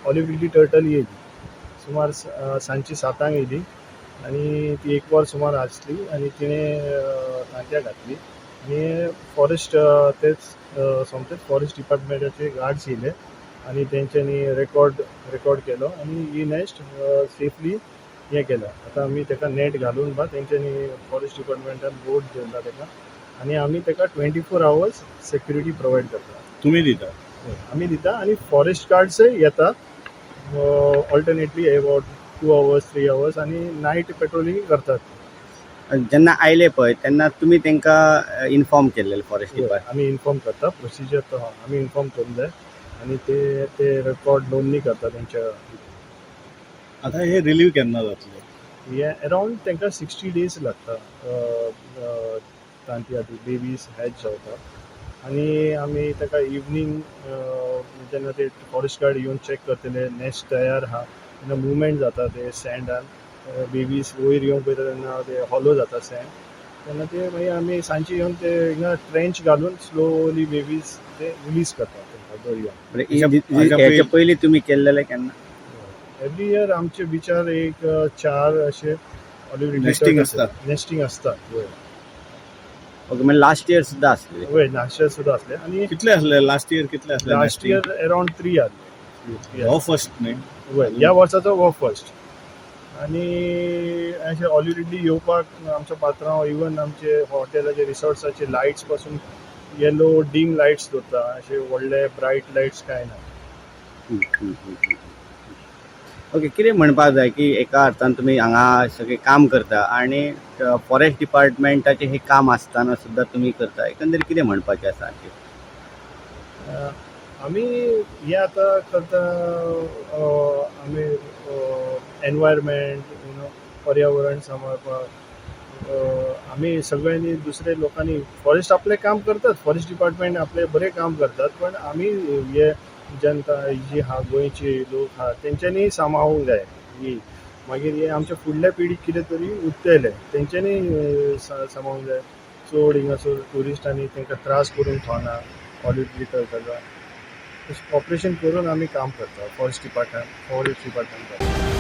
Olive Ridley turtle येयली सुमार सांजची 7 येयली आनी ती एक वर सुमार आसली आनी तिणें तांतयां घातली आनी फॉरेस्ट तेच सोमतेच फॉरेस्ट डिपार्टमेंटाचे गार्ड्स येयले आनी तेंच्यांनी रेकॉर्ड केलो आनी ही नॅस्ट सेफली हें केलें. आतां आमी ताका नेट घालून बा तेंच्यांनी फॉरेस्ट डिपार्टमेंटान बोट दवरला ताका आनी आमी ताका 24 आवर्स सेक्युरिटी प्रोवायड करता. तुमी दिता? आमी दिता आनी फॉरेस्ट गार्ड्सय येतात alternately about 2 hours, 3 hours आनी नायट पेट्रोलिंग करतात. जेन्ना आयले पळय तेन्ना तुमी तांकां इन्फॉर्म केल्लें फॉरेस्ट डिपार्टमेंट? आमी इन्फॉर्म करता. प्रोसिजर तो आहा, आमी इन्फॉर्म करूंक जाय आनी ते ते रेकॉर्ड नोंदणी करता तेंच्या. आता हे रिलीव केन्ना जातले? हे अरावंड तांकां 60 डेज लागता. तांतयां बेबीज हॅच जावता आनी आमी ताका इवनींग जेन्ना ते फॉरेस्ट गार्ड येवन चॅक करतले, नेस्ट तयार आहा तेन्ना मुवमेंट जाता. ते सँडान बेबीज वयर येवंक पळयता तेन्ना ते हॉलो जाता सँड. तेन्ना ते मागीर आमी सांजचे येवन ते हिंगा ट्रेंच घालून स्लोली बेबीज ते रिलीज करतात तांकां दर्यान. हाच्या हेच्या पयलीं तुमी केल्लेले केन्ना? एवरी इयर आमचे बिचार एक चार अशे Nesting आसता. नेस्टिंग आसता, वय. ओके, म्हणजे लास्ट इयर सुद्दां आसलेले? वय, लास्ट इयर सुद्दां आसले आनी कितले असले लास्ट इयर? कितले असले? लास्ट इयर अरावंड 3 आसले. हो फर्स्ट न्ही? वय, ह्या वर्साचो हो फर्स्ट. आनी अशें ऑलरेडी येवपाक आमच्या पात्रांव इवन आमचे हॉटेलाचे, रिसॉर्ट्साचे लायट्स पासून येलो डीम लायट्स दवरता. अशे व्हडले ब्रायट लायट्स कांय ना. ओके, कितें म्हणपाक जाय की एका अर्थान तुमी हांगा सगळें काम करता आनी फॉरेस्ट डिपार्टमेंटाचें हें काम आसतना सुद्दां तुमी करता. एकंदरीत कितें म्हणपाचें आसा हाचेर? आमी हे आतां करता, आमी एनवायरमेंट you know पर्यावरण सांबाळपाक. आमी सगळ्यांनी दुसरे लोकांनी, फॉरेस्ट आपलें काम करतात, फॉरेस्ट डिपार्टमेंट आपलें बरें काम करतात, पण आमी हे जनता जी आहा, गोंयची लोक आहा, तेंच्यांनी सांबाळूंक जाय ही. मागीर हे आमच्या फुडल्या पिढीक कितें तरी उरतलें. तेंच्यांनी सांबाळूंक जाय. चड हिंगासर ट्युरिस्टांनी तांकां त्रास करूंक फावना ऑलिव्ह टर्टलाक. ऑपरेशन करून आमी काम करता फॉरेस्ट डिपार्टमेंट.